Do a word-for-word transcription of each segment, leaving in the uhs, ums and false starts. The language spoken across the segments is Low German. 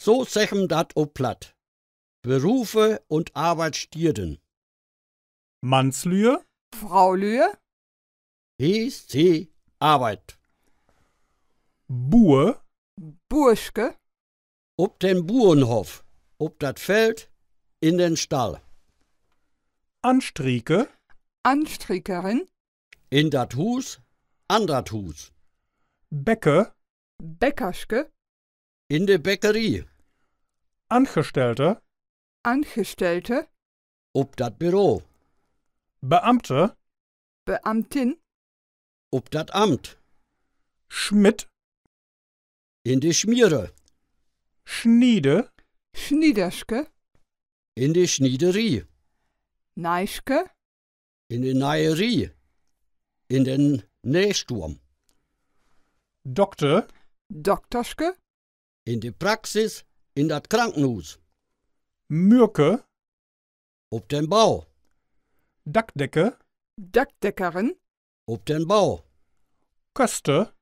So seggt man dat op Platt. Berufe un Arbeitsstieden. Mannslüe. Fraulüe. He, se, arbeidt. Buur. Buurske. Op den Burenhoff. Op dat Feld. In den Stall. Anstrieke. Anstriekerin. In dat Huus. An dat Huus. Bäcker. Bäckerske. In de Bäckerie. Angestellte. Angestellte. Op dat Büro. Beamte. Beamtin. Op dat Amt. Schmidt. In de Smiere. Schniede. Schniederske. In de Sniederie. Neiske. In de Neierie. In den Neestuum. Dokter. Dokterske. In de Praxis. In dat Krankenhuus. Mürke. Op den Bau. Dackdecke. Dackdeckerin. Op den Bau. Köster.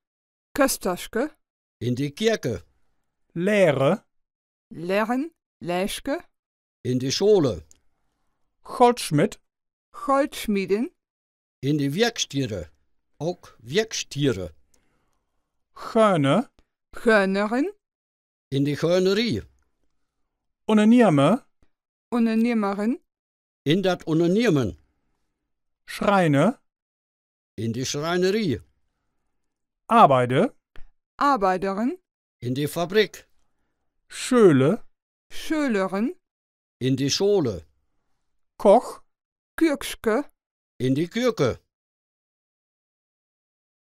Kösterske. In de Kirke. Lehrer. Lehren, Lehrske. In de Schole. Goldschmidt. Goldschmiedin. In de Werkstiede. Ok Werkstiede. Schöne. Schönerin. In de Schönerie. Unnernehmer. Unnernehmerin. In dat Unnernehmen. Schreiner. In de Schreinerie. Arbeider. Arbeiderin. In de Fabrik. Schöle. Schölerin. In de Schole. Koch. Kürkske. In de Kirke.